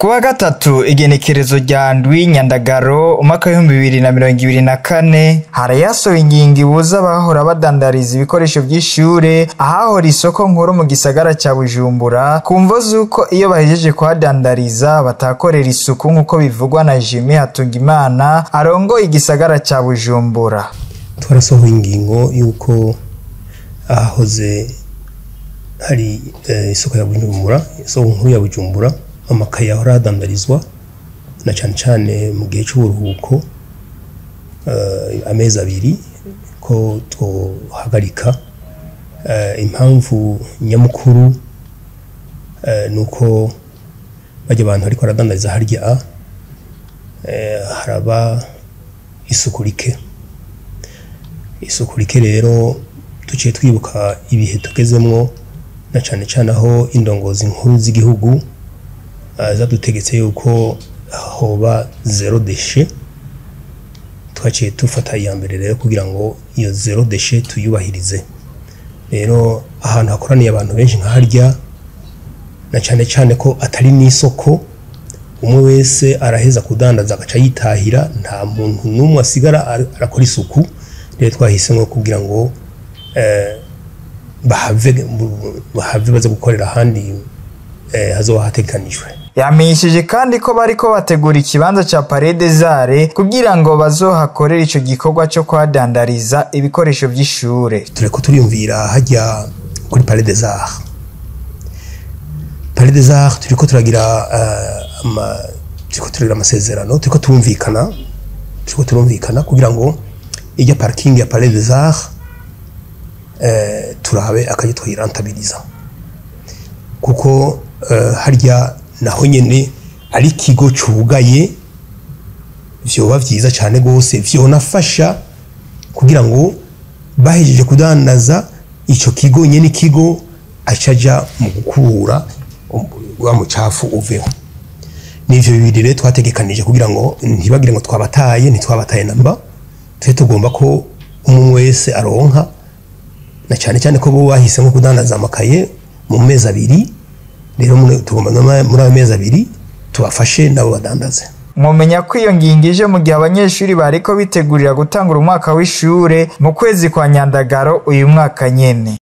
Kuwa gatatu igenekerezo rya ndwi Nyandagaro umwaka w'2024 harayasohoye ingingo ibuza abahora badandariza ibikoresho vy'ishure ahahora isoko nkuru mu gisagara ca Bujumbura, ku mvo z'uko iyo bahejeje kuhadandariza batakorera isuku, nk'uko bivugwa na Jimmy Hatungimana arongoye igisagara ca Bujumbura. Twarasohoye ingingo y'uko ahahoze hari isoko ya Bujumbura, isoko nkuru ya Bujumbura, amakaye ahora adandarizwa na cane cane mu gihe c'uburuhuko, amezi 2, ko twohagarika. Impamvu nyamukuru nuko barya abantu ariko baradandariza harya, haraba isuku rike. Isuku rike rero duciye twibuka ibihe tugezemwo, na cane cane aho indongozi nkuru z'igihugu zadutegetse yuko hoba zéro déchet. Twaciye dufata iya mbere rero kugira ngo iyo zéro déchet tuyubahirize. Rero ahantu hakoraniye abantu benshi nka harya, na cane cane ko atari n'isoko, umwe wese araheza kudandaza agaca yitahira, nta muntu n'umwe asigara arakora isuku. Rero twahisemwo kugira ngo bahave baze gukorera ahandi hazoba hategekanijwe. Yamenyesheje kandi ko bariko bategura ikibanza ca Palais des Arts kugira ngo bazohakorere ico gikorwa co kuhadandariza ibikoresho vy'ishure. Tureko turiyumvira hajya kuri Palais des Arts. Palais des Arts turiko turagira turiko turagira amasezerano, turiko turumvikana kugira ngo ijya parking ya Palais des Arts turabe akaje twirentabiliza, kuko harya naho nyene ari ikigo cugaye, vyoba vyiza cane gose, vyonafasha kugira ngo bahejeje kudandaza ico kigo, nyene ikigo acaja mu gukura wa mucafu uveho. Nivyo bibiri rero twategekanije kugira ngo ntibagire ngo twabataye. Ntitwabataye namba, twe tugomba ko umwe wese aronka, na cyane cyane ko bo bahisemo kudandaza amakaye mu mezi 2. Rero tugomba muri ayo mezi 2 tubafashe nabo badandaze. Mwomenya ko iyo ngingo ije mu gihe abanyeshuri bariko bitegurira gutangura umwaka w'ishure mu kwezi kwa Nyandagaro uyu mwaka nyene.